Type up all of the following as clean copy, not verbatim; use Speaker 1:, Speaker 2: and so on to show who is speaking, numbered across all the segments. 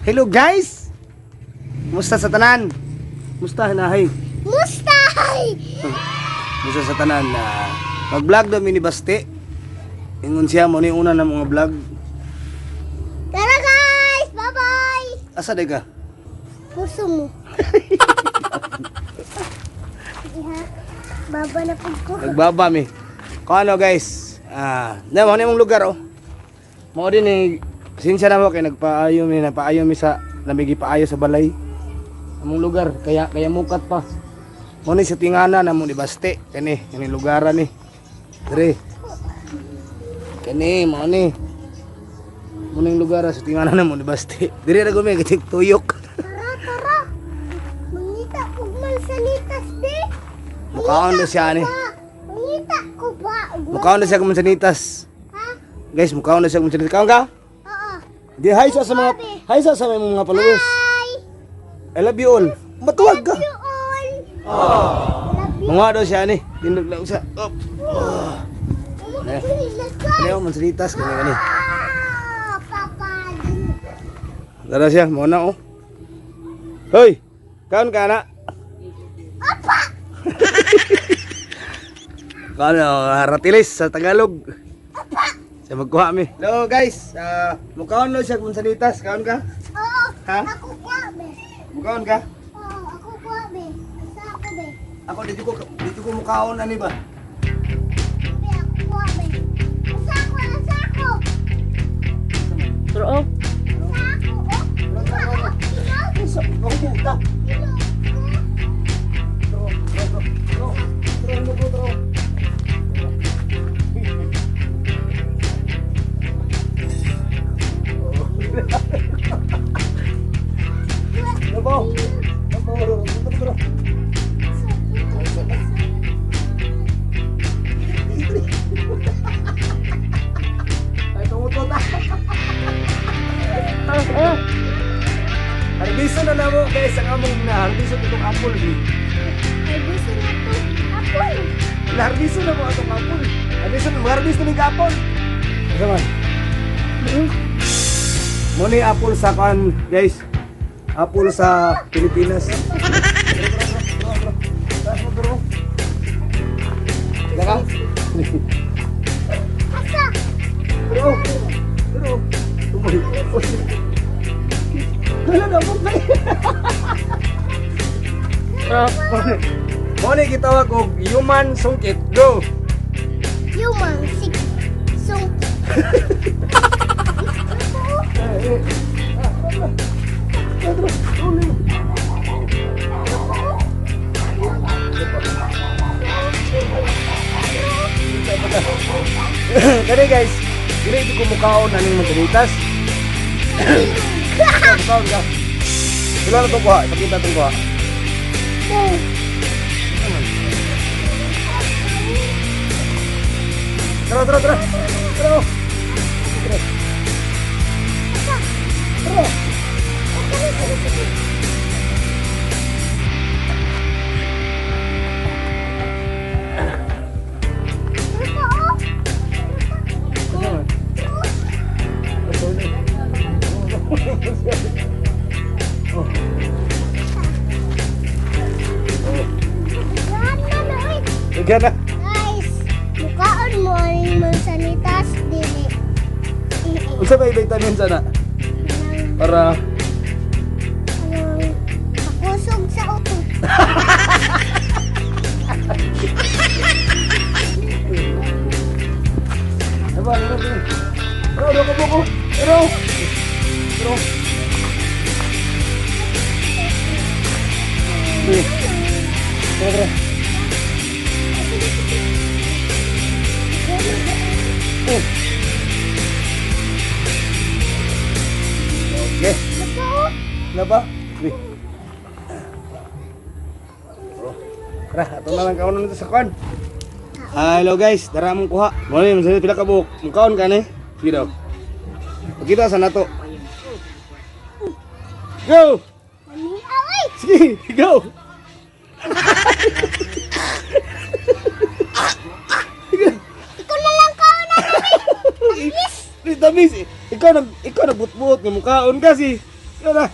Speaker 1: Hello guys. Musta sa tanan? Musta hinahay?
Speaker 2: Mustay!
Speaker 1: Musta sa tanan na mag-vlog daw mi ni Baste. Ingon siya mo ni una na mga vlog.
Speaker 2: Tara guys! Bye-bye!
Speaker 1: Asa day ka?
Speaker 2: Puso mo. Iha, baba na pud ko.
Speaker 1: Nagbaba mi. Kung ano guys, na mo mong lugar oh. Mao din eh, sinsya na mo kay nagpaayo mi, napaayo mi sa lamig paayo sa balay. Among lugar kaya kaya mukat pa. Mo ni sa tingana na mo ni Baste kani kani lugaran ni. Dire. Kani mo ni. Mo ning lugar sa tingana na mo ni Baste. Dire ra gumi kay tuyok.
Speaker 2: Tara, tara! Mangita kog mansanitas di.
Speaker 1: Mukaon na siya ani.
Speaker 2: Pa, mangita ko ba? Og
Speaker 1: Mukaon na siya kung mansanitas.
Speaker 2: Ha?
Speaker 1: Guys, mukaon na siya kung mansanitas. Kaon ka?
Speaker 2: Oo.
Speaker 1: Di hi sa mga followers.
Speaker 2: Hi!
Speaker 1: I love you all. Matuwag ka.
Speaker 2: You all! Love you.
Speaker 1: Mga daw siya ani. Tindog lang siya. Up. Oh.
Speaker 2: Let's go!
Speaker 1: Kani ako mansanitas kani kani.
Speaker 2: Ah, Papa.
Speaker 1: Tara siya, mo na oh. Hoy. Kaon ka na.
Speaker 2: Apa!
Speaker 1: Kaon ratilis sa Tagalog. Sa magkuha mi. Hello guys, mukaon no siya kung mansanitas. Kaon ka?
Speaker 2: Oo,
Speaker 1: Ha?
Speaker 2: ako kuha be.
Speaker 1: Mukaon ka?
Speaker 2: Oo, ako kuha be. Asa ako be.
Speaker 1: Ako dito ko mukaon ani ba?
Speaker 2: Be, ako kuha be. Asa ako, asa ako.
Speaker 3: Pero oh,
Speaker 2: Asa ako, oh. Kuha, oh. Ilaw,
Speaker 1: Sa ko ta.
Speaker 2: ilaw, oh.
Speaker 1: Tro, tro, tro. Tro, tro, tro. Labo. Labo, tro, tro. Ay, tumutot ah.
Speaker 3: ah,
Speaker 1: Harbiso na namo guys ang among naharbiso itong apple ni.
Speaker 2: Ay, gusto na to. Apple.
Speaker 1: Naharbiso na mo atong apple. Harbiso na harbiso ni apple. Asa man? Mo ni apple sa kan guys. Apple sa Pilipinas. Laka?
Speaker 2: Asa?
Speaker 1: Pero, pero, tumoy. Wala na mo na. Mo ni gitawag og human sungkit. Go.
Speaker 2: Human, sik, sungkit.
Speaker 1: Kani guys, dili ito kumukaon aning magkanitas. Mukaon ka. Sila na itong kuha, ipakita itong kuha. Tara, tara, tara. Tara. Oh. Tara. Tara. Oh. Bigyan na.
Speaker 2: Guys, mukaon mo ang mansanitas dili.
Speaker 1: Unsa ba vitamin sana? Para
Speaker 2: Anong pakusog sa utok.
Speaker 1: Ano ba? Ano ba? Ano ba? Ano ba? Ano? Ano? Tara, tara. Oh. Okay. Na ba? Uy. Oh. Tara, ato na lang kaon nito sa kwan. Ah, hello guys, dara mong kuha. Mo ni masalit pila ka buok. Mukaon ka ni. Sige daw. Pakita sa nato. Go!
Speaker 2: Away!
Speaker 1: Sige, go!
Speaker 2: Ikaw na lang kaon na.
Speaker 1: Tamis, ikaw nag ikaw nagbutbuot nga mukaon kasi. Go na.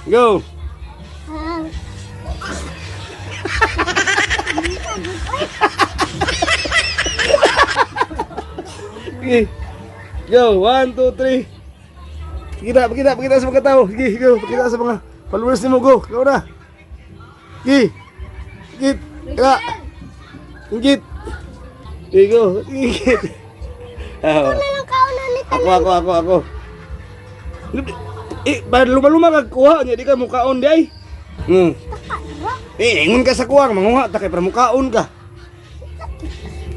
Speaker 1: Go.
Speaker 2: Ah.
Speaker 1: Sige. Go. 1, 2, 3. Sige na, pakita, pakita sa mga tao. Sige, go. Pakita sa mga followers nimo. Go. Go na. Sige. Sige. Ka. Ingit. Sige, go. Ingit. Ah,
Speaker 2: Ano lang kauna ni
Speaker 1: Ako, ako, ako, ako. Eh, ba luma-luma ka kuha niya, di ka mukaon di ay.
Speaker 2: Taka, diba?
Speaker 1: Eh, ingon ka sa kuwang, manguha ta kay para mukaon ka.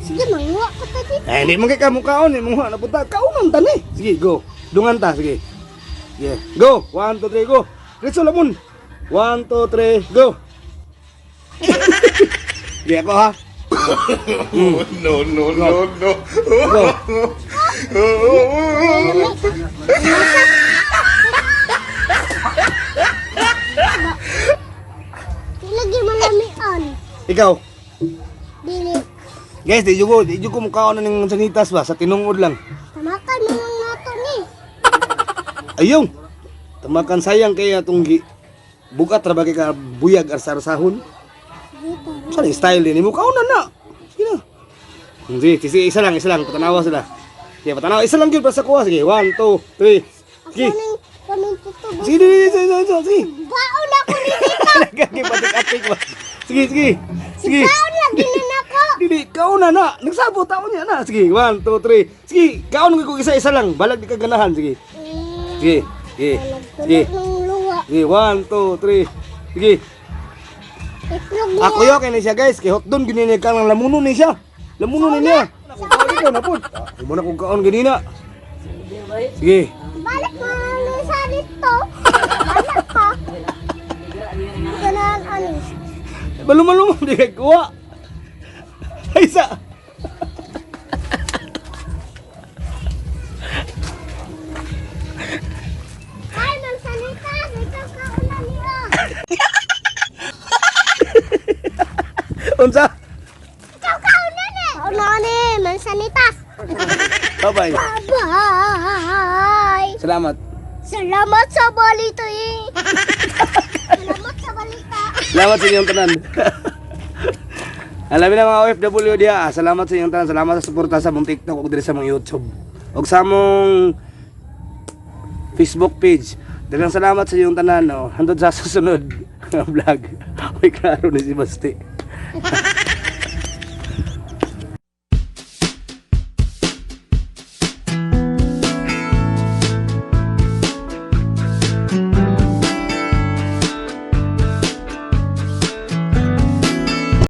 Speaker 2: Sige, manguha ko ta dito.
Speaker 1: Eh, hindi man kay ka mukaon, eh, manguha na punta. Kaunon ta ni. Sige, go. Dungan ta, sige. Sige. Go. 1, 2, 3, go. Diretso lamon. 1, 2, 3, go. Sige, ako ha.
Speaker 4: No, no, no, no.
Speaker 1: Go.
Speaker 2: Di lagi malamian.
Speaker 1: Ikaw.
Speaker 2: Dili.
Speaker 1: Guys, di jud ko mukaon na ning sanitas ba sa tinungod lang.
Speaker 2: Tamakan mo lang nato ni.
Speaker 1: Ayong. Tamakan sayang kay atong gi bugat ra ba kay ka buyag arsar-sahon.
Speaker 2: Sige, tara.
Speaker 1: Sa style din mo kaon na na. Sige na. Sige, sige, isa lang, patanawa sila. Sige, patanawa, isa lang gyud para sa kuha. Sige, 1, 2, 3.
Speaker 2: Ako
Speaker 1: Sige.
Speaker 2: ning kaming tutubo.
Speaker 1: Sige, sige, sige, sige, sige, sige.
Speaker 2: Baon ako ni dito.
Speaker 1: Lagi patik-atik ba? Sige, sige. Sige.
Speaker 2: Baon lagi na nako.
Speaker 1: Dili, kaon na na. Nagsabot taon niya na. Sige, 1, 2, 3. Sige, kaon ko isa-isa lang. Balag di ka ganahan. Sige. Sige, sige. Sige.
Speaker 2: Nagtulog ng luwa.
Speaker 1: Sige, 1, 2, 3. Sige.
Speaker 2: Itlog niya.
Speaker 1: Ako yo kay ni siya guys, kay hotdog gini ka ng lamuno ni siya. Lamuno ni niya. Ikaw na pud. Mo na kong kaon ganina. Sige.
Speaker 2: Balik mo lang sa dito. Balik ka. Ganaan ani.
Speaker 1: Baluma-luma di kay kuha. Ay sa.
Speaker 2: Ay, magsanitas. Ikaw kauna niya.
Speaker 1: Unsa?
Speaker 2: Ikaw kauna ni. Kauna ni, magsanitas.
Speaker 1: Bye-bye.
Speaker 2: Bye-bye.
Speaker 1: Salamat.
Speaker 2: Salamat sa balita eh. Salamat sa balita.
Speaker 1: Salamat sa inyong tanan. Alam na mga OFW diha, ah. Salamat sa inyong tanan. Salamat sa suporta sa mong TikTok ug diri sa mong YouTube. Ug sa mong Facebook page. Daghang salamat sa inyong tanan. No. Hantod sa susunod nga vlog. May klaro ni si Basti.